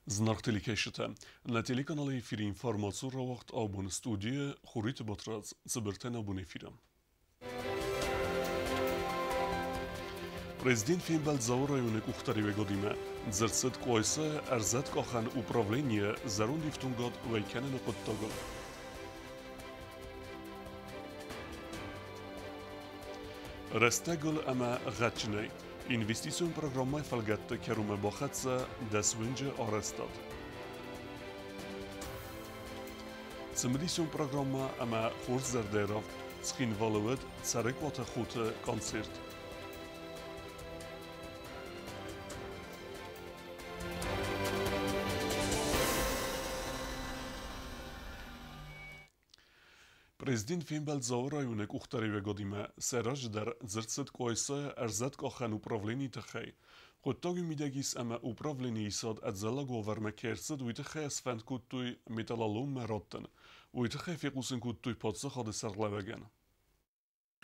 Зынаргъ телекӕсджытӕ, нӕ телеканалы эфиры информацион рауагъд абон студийы Хуриты Батрадз, цыбыртӕ нӕ абон эфиры. Президент фембӕлд Дзауы районы къухдариуӕгадимӕ. Дзырд цыд Къуайса ӕрзӕткъахӕн управленийы зӕронд ифтонгад уӕй кӕныны хъуыддагыл. Рӕстӕгыл ӕмӕ гъӕдджынӕй инвестицион программӕйы фӕлгӕтты кӕронмӕ бахӕццӕ дӕсуынджы арӕзтад. Цымыдисон программӕ ӕмӕ хорз зӕрдӕйы равг Цхинвалы уыд Цӕрыкъуаты Хоты концерт. Президент фембӕлд Дзауы районы къухдариуӕгадимӕ. Сӕ разы дӕр дзырд цыд Къуайсайы ӕрзӕткъахӕн управленийы тыххӕй. Хъуыддаг уый мидӕг ис ӕмӕ управленийы исад ӕдзӕллаг уавӕрмӕ кӕй ӕрцыд, уый тыххӕй сфӕнд кодтой металлоломмӕ раттын. Уый тыххӕй фехъусын кодтой паддзахады сӕргълӕууӕгӕн.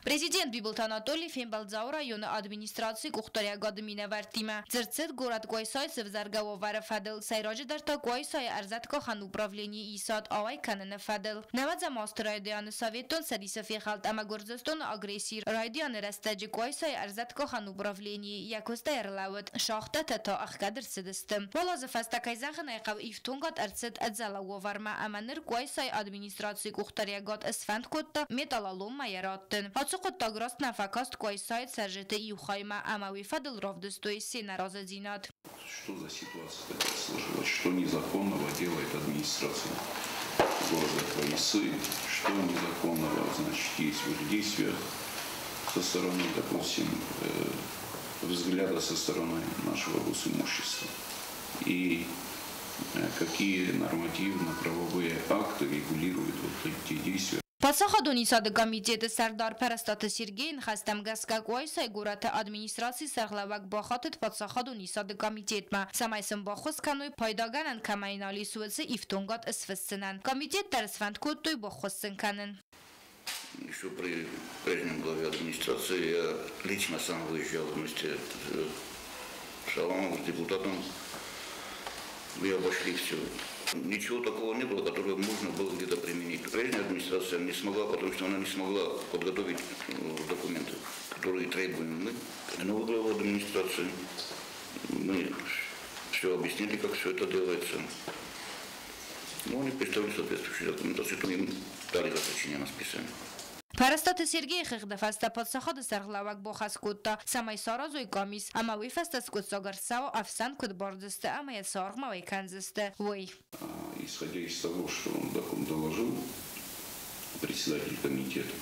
Президент Бибылты Анатолий фембӕлд Дзауы районы администрацийы къухдариуӕгады минӕвӕрттимӕ. Дзырд цыд горӕт Къуайсайы сӕвзӕргӕ уавӕры фӕдыл, сӕйраджыдӕр та Къуайсайы ӕрзӕткъахӕн управленийы исад ауӕй кӕныны фӕдыл. Нӕуӕдзӕм азты райдианы Советон Цӕдисы фехӕлд ӕмӕ Гуырдзыстоны агрессийы райдианы рӕстӕджы Къуайсайы ӕрзӕткъахӕн управленийы йӕ куыстӕй ӕрлӕууыд, шахтӕтӕ та ӕхгӕд ӕрцыдысты. Уал азы фӕстӕ, кӕй зӕгъын ӕй хъӕуы, ифтонгад ӕрцыд ӕдзӕллаг уавӕрмӕ ӕмӕ ныр Къуайсайы администрацийы къухдариуӕгад сфӕнд кодта металлоломмӕ йӕ раттын. Ацы хъуыддаг раст нӕ фӕкаст Къуайсайы цӕрджыты иу хаймӕ ӕмӕ уый фӕдыл равдыстой се нӕразыдзинад. Что за ситуация такая сложилась? Что незаконного делает администрация города Куайсы? Что незаконного, значит, есть в их действиях со стороны, допустим, взгляда со стороны нашего госимущества? И какие нормативно-правовые акты регулируют вот эти действия? Паддзахадон исады комитеты сӕрдар Пӕрӕстаты Сергейы ныхӕстӕм гӕсгӕ Къуайсайы горӕты администрацийы сӕргълӕууӕг бахатыд паддзахадон исады комитетмӕ, цӕмӕй сын баххуыс кӕной пайдагӕнӕн кӕмӕй нал ис, уыцы ифтонгад сфыссынӕн. Комитет дӕр сфӕнд кодтой баххуыс сын кӕнын. Еще при прежнем главе администрации я лично сам выезжал вместе с Шаламовым, с депутатом. Мы обошли все. Ничего такого не было, которое можно было где-то применить. Прежняя администрация не смогла, потому что она не смогла подготовить документы, которые требуем мы. Новый глава администрации, мы все объяснили, как все это делается. Но они представили соответствующую документацию, им дали заключение на списание. Пӕрӕстаты Сергейы хыгъды фӕстӕ паддзахады сӕргълӕууӕг бахӕс кодта, цӕмӕй саразой къамис ӕмӕ уый фӕстӕ скъуыддзаг ӕрцӕуа ӕфсӕн куыд бардзысты ӕмӕ йӕ цы аргъмӕ уӕй кӕндзысты, уый. Исходя из того, что он доложил, председатель комитета,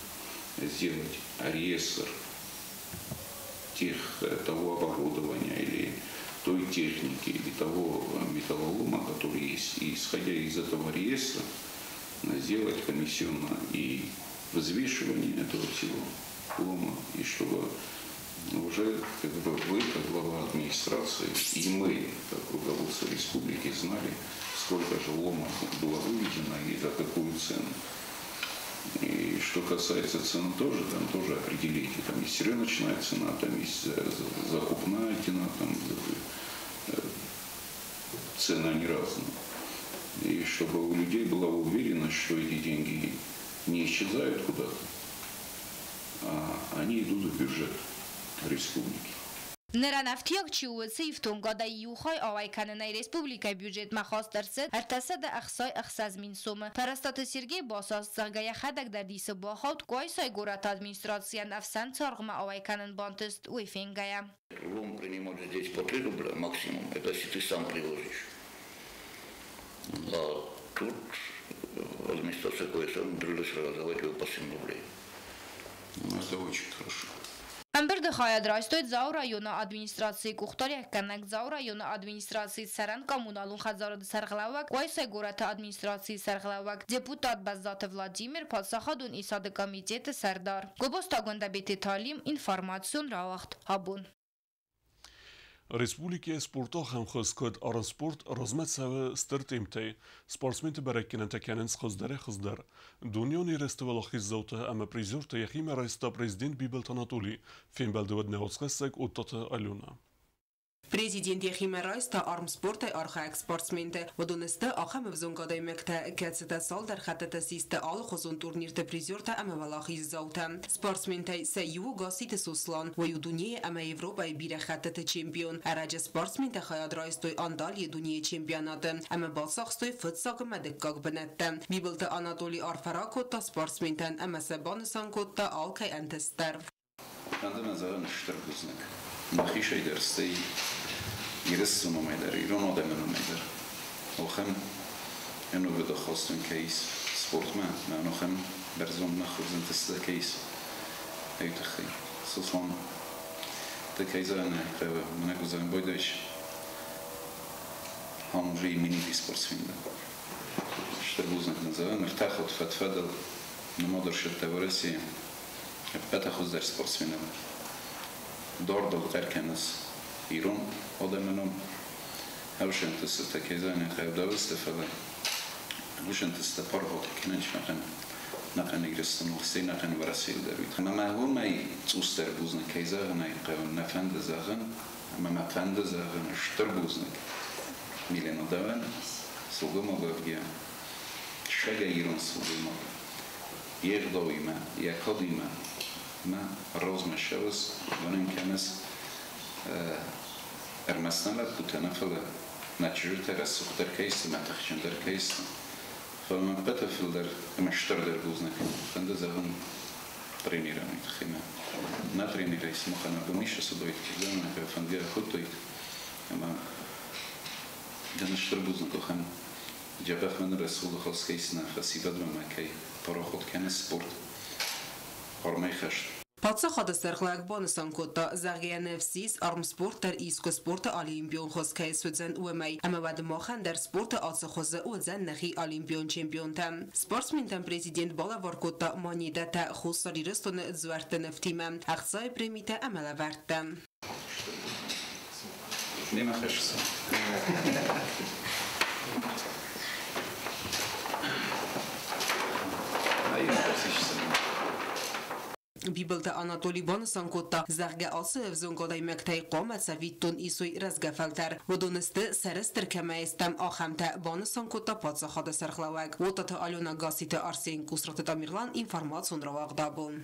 сделать реестр того оборудования или той техники, или того металлолома, который есть, и исходя из этого реестра, сделать комиссионно и взвешивание этого всего лома, и чтобы уже вы, как глава администрации, и мы, как руководство республики, знали, сколько же лома было выведено и за какую цену. И что касается цены тоже, там тоже определите, там есть рыночная цена, там есть закупная цена, там цены они разные. И чтобы у людей была уверенность, что эти деньги не исчезают куда-то, а они идут в бюджет республики. Нырӕн ӕфтиаг чи у, уыцы ифтонгадӕй иу хай ауӕй кӕнынӕй республикӕйы бюджетмӕ хаст ӕрцыд 366 000 сомы. Пӕрӕстаты Сергей басаст, зӕгъгӕ, йӕхӕдӕг дӕр дисы бахауд, Къуайсайы горӕты администрацийӕн ӕфсӕн цы аргъмӕ ауӕй кӕнын бантыст, уый фенгӕйӕ. Лом принимают здесь по 3 рубля максимум, это если ты сам привозишь. А тут администрация Къуайса умудрилась реализовать его по 7 рублей. Это очень хорошо. Ӕмбырды хайад райстой Дзауы районы администрацийы къухдариуӕггӕнӕг, Дзауы районы администрацийы цӕрӕн-коммуналон хӕдзарады сӕргълӕууӕг, Къуайсайы горӕты администрацийы сӕргълӕууӕг, депутат Бӕззаты Владимир, паддзахадон исады комитеты сӕрдар. Гобозты Агуындӕбеты Талим, информацион рауагъд Абон. Республикӕйы спорты ахӕм хуыз, куыд армспорт, размӕ цӕуы стыр темптӕй. Спортсменты бӕрӕггӕнӕнтӕ кӕнынц хуыздӕрӕй-хуыздӕр. Дунеон ерысты уӕлахиздзаутӕ ӕмӕ призертӕ йӕхимӕ райста президент Бибылты Анатолий. Фембӕлды уыд нӕ уацхӕссӕг Оттаты Алена. Президент йӕхимӕ райста армспортӕй архайӕг спортсменты. Уыдон сты ахӕм ӕвзонг адӕймӕгтӕ, кӕцытӕ цалдӕр хӕттыты систы алыхуызон турнирты призертӕ ӕмӕ уӕлахиздзаутӕ. Спортсментӕй сӕ иу Гасситы Сослан, уый у дунейы ӕмӕ Европӕйы бирӕ хӕттыты чемпион. Ӕрӕджы спортсментӕ хайад райстой Анталийы дунейы чемпионаты ӕмӕ бацахстой фыццаг ӕмӕ дыккаг бынӕттӕ. Бибылты Анатоли арфӕ ракодта спортсментӕн ӕмӕ сӕ банысан кодта алкӕй ӕнтыст дӕр. Фӕнды мӕ зӕгъын стыр бузныг мӕхицӕй дӕр, стӕй Ирыстоны номӕй дӕр, ирон адӕмы номӕй дӕр. Ахӕм ӕнувыд ахаст уын кӕй ис спортмӕ, мӕн ахӕм бӕрзонд хорз ӕнтыстытӕ кӕй ис, уый тыххӕй. Сослан, ды кӕй зӕгъын ӕй хъӕуы, мӕнӕ уыдзӕн байдайыс ам уже именитый спортсмен дӕ. Стыр бузныг дын зӕгъын, ӕртӕ хатт фӕд-фӕдыл нымад ӕрцыдтӕ Уӕрӕсейы ӕппӕты хуыздӕр спортсменыл. Дардыл хъӕр кӕныс ирон адӕмы ном. Ӕвзӕр ӕнтыстытӕ кӕй зӕгъын ӕй хъӕуы, дӕуысты, фӕлӕ уыцы ӕнтыстытӕ парахат кӕнын ӕнӕхъӕн Ирыстоныл, стӕй ӕнӕхъӕн Уӕрӕсейыл дӕр. Ӕмӕ мӕ уымӕй цъусдӕр бузныг, кӕй зӕгъын ӕй хъӕуы, нӕ фӕнды зӕгъын, ӕмӕ мӕ фӕнды зӕгъын стыр бузныг Милена дӕуӕн, сылгоймаг уӕвгӕйӕ, сӕгӕй ирон сылгоймаг, йе гъдауимӕ, йӕ кадимӕ мӕ размӕ ссӕуыс, уынын кӕныс ӕрмӕст нӕ лӕппутӕ нӕ, фӕлӕ нӕ чызджытӕ рӕсугъддӕр кӕй сты, мӕ тыхджындӕр кӕй сты. Фӕлӕ мӕ ӕппӕты фылдӕр ӕмӕ стырдӕр бузныг фӕнды зӕгъын тренерӕн уый тыххӕй мӕ. Нӕ тренерӕй сымахӕн абон ис ацыдаид, куыд фӕндгӕ кодтаид. Ӕмӕ дын стыр бузныг ахӕм дзӕбӕх мӕн рӕсугъд хос кӕй ис нӕ фӕсивӕдмӕ мӕ кӕй парахат кӕны спорт, армӕй хӕст. Паддзахады сӕргълӕууӕг банысан кодта, зӕгъгӕ, ныфс ис, армспорт дӕр искуы спорты олимпион хуыз кӕй суыдзӕн, уымӕй. Ӕмӕ уӕд махӕн дӕр спорты ацы хуызы уыдзӕн нӕхи олимпион чемпионтӕ. Спортсментӕн президент балӕвар кодта монетӕтӕ Хуссар Ирыстоны дзуӕртты нывтимӕ, ӕхцайы премитӕ ӕмӕ лӕвӕрттӕ. Мемӕ хӕссы. Бибылты Анатоли банысан кодта, зӕгъгӕ, ацы ӕвзонг адӕймӕгтӕй хъуамӕ цӕвиттон исой рӕзгӕ фӕлтӕр. Уыдон сты, сӕрыстыр кӕмӕй стӕм, ахӕмтӕ, банысан кодта паддзахады сӕргълӕууӕг. Уотаты Алена, Гасситы Арсен, Къусраты Тамерлан, информацион рауагъд «Абон».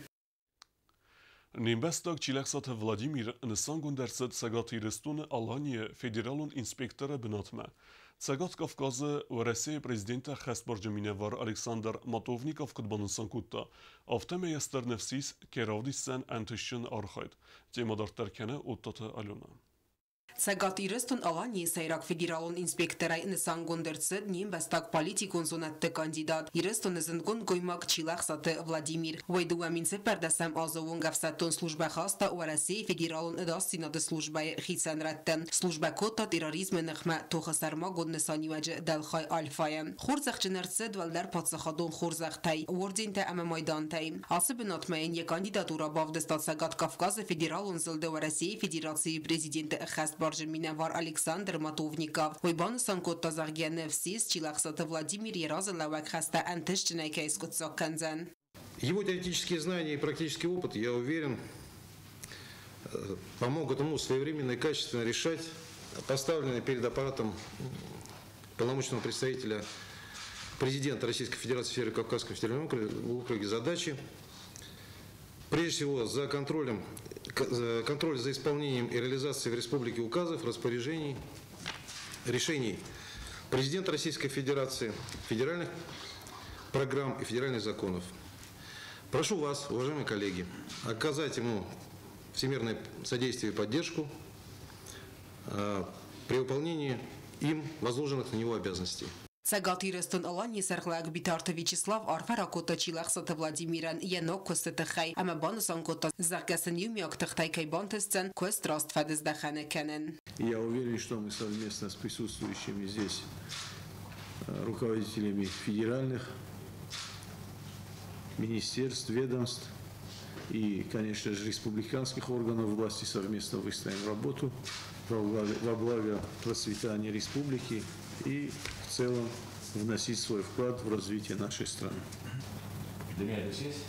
Не мбӕстаг Чилӕхсаты Владимир нысангонд ӕрцыд Цӕгат Ирыстоны Аланийы федералон инспекторы бынатмӕ. Цӕгат Кавказы Уӕрӕсейы президенты ӕххӕстбарджын минӕвар Александр Матовников куыд банысан кодта, афтӕмӕй йӕ стыр ныфс ис, кӕй равдисдзӕн ӕнтыстджын архайд. Темӕ дарддӕр кӕны Оттаты Алена. Цӕгат Ирыстон-Аланийы сӕйраг федералон инспекторӕй нысангонд ӕрцыд не мбӕстаг, политикон зонӕдты кандидат, Ирыстоны зындгонд гоймаг Чилӕхсаты Владимир. Уый 2014 азы онг ӕфсӕддон службӕ хаста Уӕрӕсейы Федералон ӕдасдзинады службӕйы хицӕн рӕтты. Службӕ кодта терроризмы ныхмӕ тохы сӕрмагонд нысаниуӕджы дӕлхай «Альфа-йы». Хорзӕхджын ӕрцыд уӕлдӕр паддзахадон хорзӕхтӕй, ордентӕ ӕмӕ майдантӕй. Ацы бынатмӕ йын йӕ кандидатурӕ бавдыста Цӕгат Кавказы федералон зылды Уӕрӕсейы Федерацийы президенты ӕххӕстбарджын минӕвар Александр Матовников. Уый банысан кодта, зӕгъгӕ, ныфс ис, Чилӕхсаты Владимир йӕ разылӕууӕг хӕстӕ ӕнтыстджынӕй кӕй скъуыддзаг кӕндзӕн. Его теоретические знания и практический опыт, я уверен, помогут ему своевременно и качественно решать поставленные перед аппаратом полномочного представителя президента Российской Федерации в Северо-Кавказском федеральном округе задачи. Прежде всего, за контролем, контроль за исполнением и реализацией в республике указов, распоряжений, решений президента Российской Федерации, федеральных программ и федеральных законов. Прошу вас, уважаемые коллеги, оказать ему всемерное содействие и поддержку при выполнении им возложенных на него обязанностей. Цӕгат Ирыстон-Аланийы сӕргълӕууӕг Битарты Вячеслав арфӕ ракодта Чилӕхсаты Владимирӕн йӕ ног куысты тыххӕй ӕмӕ банысан кодта, зӕгъгӕ сын иумиаг тыхтӕй кӕй бантысдзӕн куыст раст фӕдыздӕхӕны кӕнын. Я уверен, что мы совместно с присутствующими здесь руководителями федеральных министерств, ведомств и, конечно же, республиканских органов власти совместно выстроим работу во благо процветания республики и в целом вносить свой вклад в развитие нашей страны. Для меня это честь.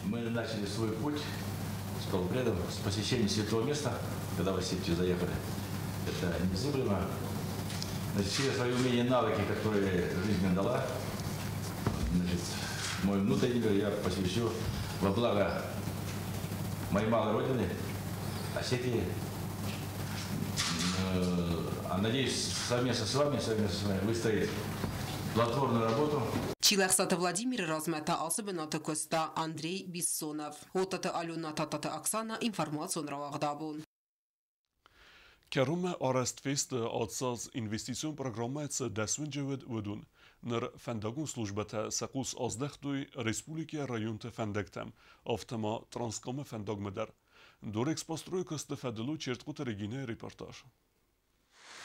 Мы начали свой путь с полпредом, с посещения святого места, когда в Осетию заехали. Это незыблемо. Значит, все свои умения и навыки, которые жизнь мне дала, значит, мой внутренний мир я посвящу во благо моей малой родины, Осетии. Надеюсь, совместно с вами выстроить плодотворную работу. Чилӕхсаты Владимиры размӕ та ацы бынаты куыста Андрей Бессонов. Оттаты Алена, Тататы Оксана, информацион рауагъд Абон. Кӕронмӕ арӕзт фесты ацаз инвестицион программӕ цы дӕсуынджы уыд, уыдон. Ныр фӕндагон службӕтӕ сӕ хъус аздӕхтой республикӕйы районты фӕндӕгтӕм, афтӕ ма Транскамы фӕндагмӕ дӕр. Дорэкспостройы куысты фӕдыл у Чертхъуты Регинӕйы репортаж.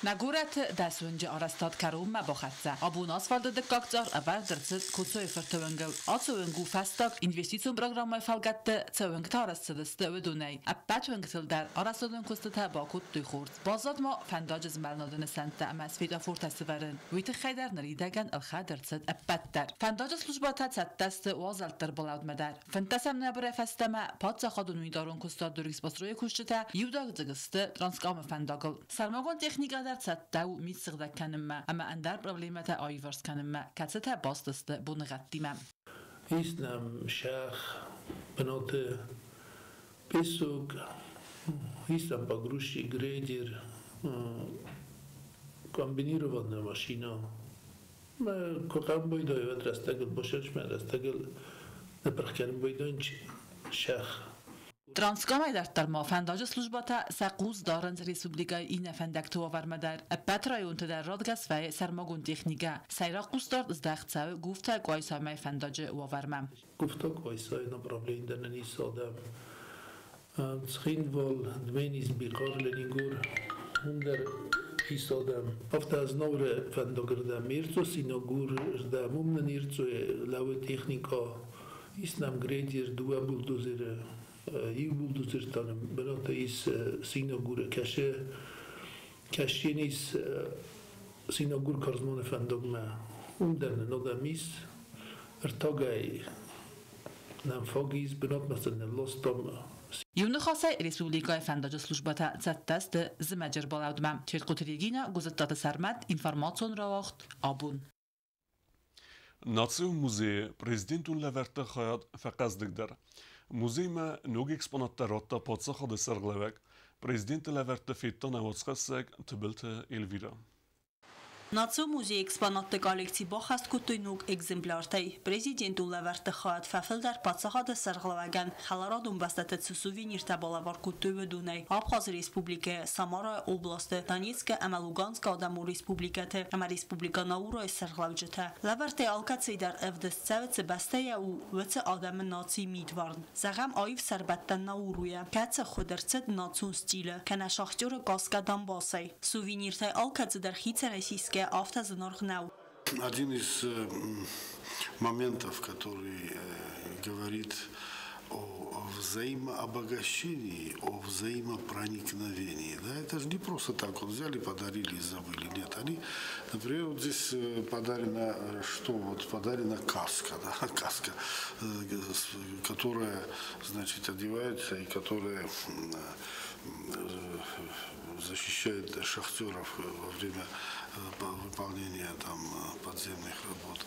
Нӕ горӕты дӕсуынджы арӕзтад кӕронмӕ бахӕццӕ. Абон асфальты дыккаг цъар ӕвӕрд ӕрцыд Коцойы фырты уынгыл. Ацы уынг у фӕстаг инвестицион программӕйы фӕлгӕтты цы уынгтӕ арӕзт цыдысты, уыдонӕй. Ӕппӕт уынгтыл дӕр арӕзтадон куыстытӕ бакодтой хорз. Баззад ма фӕндаджы змӕлынады нысӕнттӕ ӕмӕ светофортӕ сывӕрын. Уый тыххӕй дӕр ныридӕгӕн ӕлхӕд ӕрцыд ӕппӕт дӕр. Фӕндаджы службӕтӕ цӕттӕ сты уазӕлтты ӕрбалӕудмӕ дӕр. 15 ноябрӕй фӕстӕмӕ паддзахадон унитарон куыстуат Дорэкспострой-ы кусджытӕ иудадзыг сты Транскамы фӕндагыл. Сӕрмагонд техникӕ дӕр цӕттӕ у мит сыгъдӕг кӕнынмӕ ӕмӕ ӕндӕр проблемӕтӕ аиуварс кӕнынмӕ, кӕцытӕ баст сты боныгъӕдтимӕ. Ис нӕм шах, бынаты песок, ис там погрузчик, грейдер, комбинированная машина. Куы байдайы, уӕд рӕстӕгыл босӕрчмӕ, рӕстӕгыл ныпырх кӕнын байдайын шах. Транскамӕй дарддӕр ма фӕндаджы службӕтӕ сӕ хъус дарынц республикӕйы иннӕ фӕндӕгты уавӕрмӕ дӕр. Ӕппӕт районты дӕр радгӕс вӕййы сӕрмагонд техникӕ. Сӕйраг хъусдард здӕхт цӕуы Гуфта Къуайсамӕ фӕндаджы уавӕрмӕ. Гуфта Къуайсайы направление дӕр нын ис адӕм. Цхинвал, Дменис, Бихъар, Ленингор, уым дӕр ис адӕм. Афтӕ Знауыры фӕндагырдӕм Ирцо, Синагурырдӕм, уым нын Ирцойы лӕууы техникӕ. Ис нӕм грейдер, дыууӕ бульдозеры. Иу бульдозер та нын бынаты ис Синагуры, кӕсы кӕсджен ис Синагур Карзманы фӕндагмӕ. Уым дӕр нын адӕм ис, ӕртагӕй нӕм фаг ис, бынатмӕ сын нылластам. Иу ныхасӕй республикӕйы фӕндаджы службӕтӕ цӕттӕ сты зымӕджы ӕрбалӕудмӕ. Чертхъуты Регинӕ, Гуызыттаты Сӕрмӕт, информацион рауагъд Абон. Национ музейы президентон лӕвӕртты хайад фӕхъӕздыгдӕр. Музеймӕ ног экспонаттӕ радта паддзахады сӕргълӕууӕг. Президенты лӕвӕртты федта нӕ уацхӕссӕг Тыбылты Эльвирӕ. Национ музейы экспонатты коллекци баххӕст кодтой ног экземпляртӕй. Президентон лӕвӕртты хайад фӕфылдӕр паддзахады сӕргълӕууӕгӕн хӕларадон бӕстӕты цы сувениртӕ балӕвар кодтой, уыдонӕй. Абхазы республикӕйы, Самарайы областы, Донецкы ӕмӕ Луганскы адӕмон республикӕты ӕмӕ Республикӕ Наурайы сӕргълӕуджытӕ. Лӕвӕрттӕй алкӕцыйы дӕр ӕвдыст цӕуы цы бӕстӕйӕ у, уыцы адӕмы нацийы мидварн. Зӕгъӕм, аив сӕрбӕттӕн Науруйӕ, кӕцы хуыд ӕрцыд национ стилы, кӕнӕ шахтеры каскӕ Донбассӕй. Сувениртӕй алкӕцыдӕр хицӕнӕй сисгӕ афтӕ зынаргъ нӕу. Один из моментов, который говорит о взаимообогащении, о взаимопроникновении. Да, это же не просто так вот взяли, подарили и забыли. Нет, они, например, вот здесь подарена что? Вот подарена каска, да, каска, которая, значит, одевается и которая защищает шахтеров во время выполнения там подземных работ.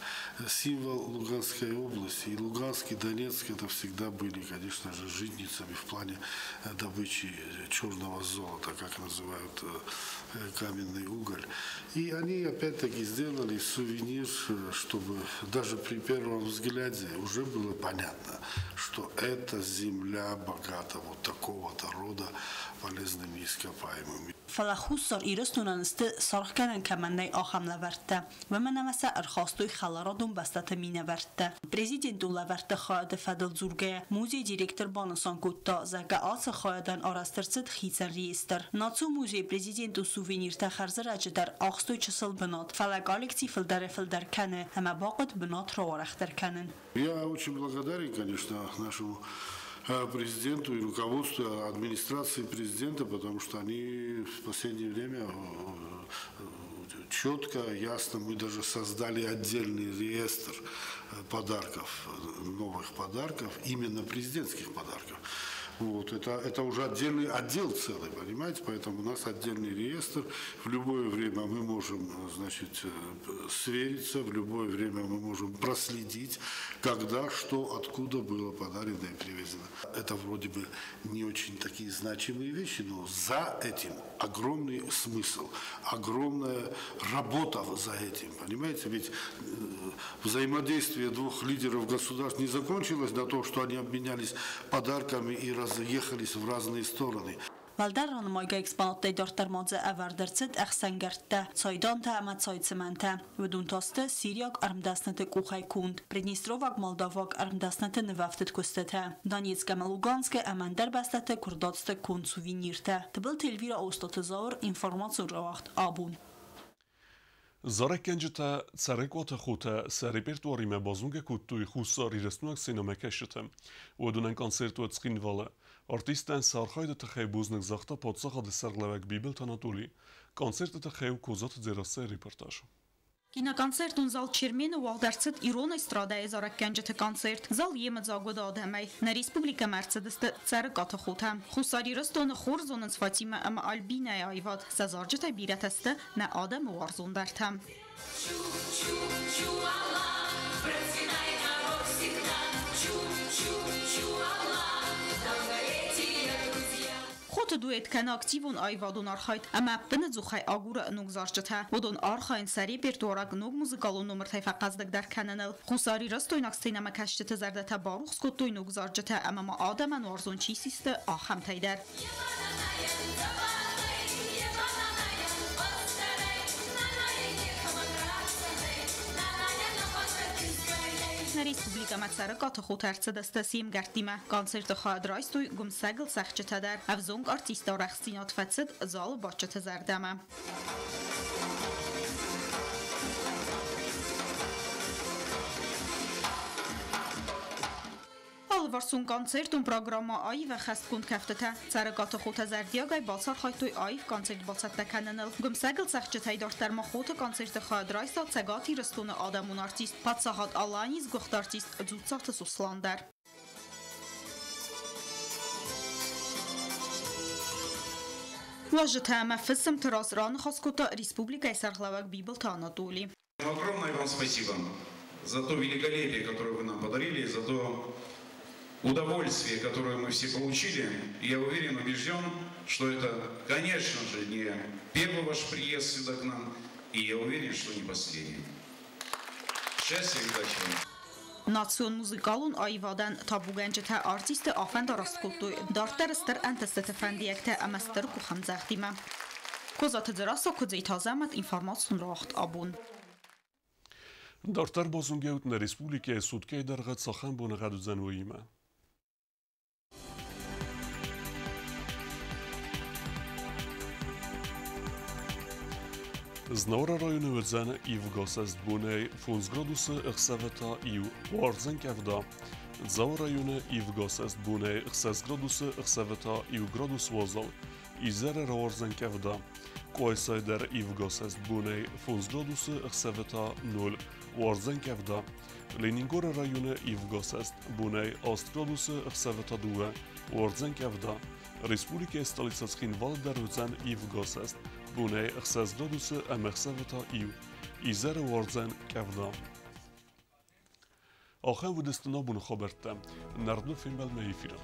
Символ Луганской области. И Луганск, и Донецк это всегда были, конечно же, житницами в плане добычи черного золота, как называют каменный уголь. И они опять-таки сделали сувенир, чтобы даже при первом взгляде уже было понятно, что эта земля богата вот такого-то рода полезными ископаемыми. Фӕлӕ Хуссар Ирыстонӕн сты саргъгӕнӕн кӕмӕн нӕй, ахӕм лӕвӕрттӕ. Уымӕн ӕмӕ сӕ ӕрхастой хӕларадон бӕстӕты минӕвӕрттӕ. Президентон лӕвӕртты хайады фӕдыл дзургӕйӕ, музейы директор банысан кодта, зӕгъгӕ, ацы хайадӕн арӕзт ӕрцыд хицӕн реестр. Национ музейы президентон сувениртӕ хӕрзӕрӕджы дӕр ахстой чысыл бынат, фӕлӕ коллекци фылдӕрӕй-фылдӕр кӕны, ӕмӕ бахъуыд бынат рауӕрӕхдӕр кӕнын. Я очень благодарен, конечно, нашему президенту и руководству администрации президента, потому что они в последнее время четко, ясно, мы даже создали отдельный реестр подарков, новых подарков, именно президентских подарков. Вот, это уже отдельный отдел целый, понимаете? Поэтому у нас отдельный реестр. В любое время мы можем, значит, свериться, в любое время мы можем проследить, когда, что, откуда было подарено и привезено. Это вроде бы не очень такие значимые вещи, но за этим огромный смысл, огромная работа за этим, понимаете? Ведь взаимодействие двух лидеров государств не закончилось на том, что они обменялись подарками и разъехались в разные стороны. Уӕлдӕр ранымайгӕ экспонаттӕй дарддӕр ма дзы ӕвӕрд ӕрцыд ӕхсӕнгӕрзтӕ, цайдантӕ ӕмӕ цайцымӕнтӕ. Уыдон та сты сириаг ӕрмдӕсныты къухӕй конд, приднестроваг, молдаваг ӕрмдӕсныты нывӕфтыд куыстытӕ, Донецк ӕмӕ Луганскы ӕмӕ ӕндӕр бӕстӕты куырдадзты конд сувениртӕ. Тыбылты Эльвира, Остъаты Зауыр, информацион рауагъд «Абон». Зарӕггӕнджытӕ Цӕрӕкъуаты хотӕ сӕ репертуаримӕ базонгӕ кодтой Хуссар Ирыстонаг сценӕмӕкӕсджыты. Уыдонӕн концерт уыд Цхинвалы. Артисттӕн сӕ архайды тыххӕй бузныг загъта паддзахады сӕргълӕууӕг Бибылты Анатолий. Концерты тыххӕй у Козаты Дзерассӕйы репортаж. Киноконцертон зал Чермены уагъд ӕрцыд ирон эстрадӕйы зарӕггӕнджыты концерт. Зал йемыдзаг уыд адӕмӕй. Нӕ республикӕмӕ ӕрцыдысты Цӕрыкъаты хотӕ. Хуссар Ирыстоны хорз зонынц Фатимӕ ӕмӕ Альбинӕйы аивад. Сӕ зарджытӕй бирӕтӕ сты нӕ адӕмы уарзондӕртӕ. Хоты дуэт кӕны активон аивадон архайд ӕмӕ ӕппынӕдзухӕй агуры ног зарджытӕ. Уыдон архайынц сӕ репертуараг ног музыкалон номыртӕй фӕхъӕздыгдӕр кӕныныл. Хуссарирыстойнаг сценӕмӕкӕсджыты зӕрдӕтӕ барухс кодтой ног зарджытӕ ӕмӕ ма адӕмӕн уарзон чи систы, ахӕмтӕй дӕр. Нӕ республикӕмӕ Цӕрыкъаты хотӕ ӕрцыдысты се мгӕрттимӕ. Концерты хайад райстой гуымсӕгыл цӕхджытӕ дӕр. Ӕвзонг артисты арӕхстдзинад фӕцыд залы бадджыты зӕрдӕмӕ. Алыварсон концертон программӕ аив ӕххӕстгонд кӕфтытӕ. Цӕрыкъаты хотӕ зӕрдиагӕй бацархайдтой аив концерт бацӕттӕ кӕныныл. Гуымсӕгыл цӕхджытӕй дарддӕр ма хоты концерты хайад райста Цӕгат Ирыстоны адӕмон артист, паддзахад Аланийы сгуыхт артист Дзуццаты Сослан дӕр. Уазджытӕ ӕмӕ фысымты раз раныхас кодта республикӕйы сӕргълӕууӕг Бибылты Анатоли. Огромное вам спасибо за то великолепие, которое вы нам подарили, за то удовольствие, которое мы все получили. Я уверен, убежден, что это, конечно же, не первый ваш приезд сюда к нам, и я уверен, что не последний. Счастья и удачи вам! Национ музыкалон аивадӕн табугӕнджытӕ артисты афӕндараст кодтой дарддӕр стыр ӕнтыстыты фӕндиӕгтӕ ӕмӕ стыр къухӕмдзӕгъдимӕ. Козаты Дзерассӕ, Куыдзиты Азӕмӕт, информацион рауагъд «Абон». Дарддӕр базонгӕут нӕ республикӕйы суткӕйы дӕргъы цахӕм боныгъӕд уыдзӕн, уыимӕ. Знауыры районы уыдзӕн ивгӕ бонӕй 5 градусы, ӕхсӕвы та 1, уардзӕн къӕвда. Дзауы районы ивгӕ бонӕй 6 градусы, ӕхсӕвы та 1 градус уазал. Изӕры рауардзӕн къӕвда. Къуайсайы дӕр ивгӕ бонӕй 5 градусы, ӕхсӕвы та 0, уардзӕн къӕвда. Ленингоры районы ивгӕ бонӕй 8 градусы, ӕхсӕвы та 2, уардзӕн къӕвда. Республикӕйы столицӕ Цхинвалы дӕр уыдзӕн ивгӕ бонӕй 6 градусы ӕмӕ ӕхсӕвы та 1, изӕры уардзӕн къӕвда. Ахӕм уыдысты нӕ абоны хабӕрттӕ. Нӕрдны фембӕлдмӕ эфиры.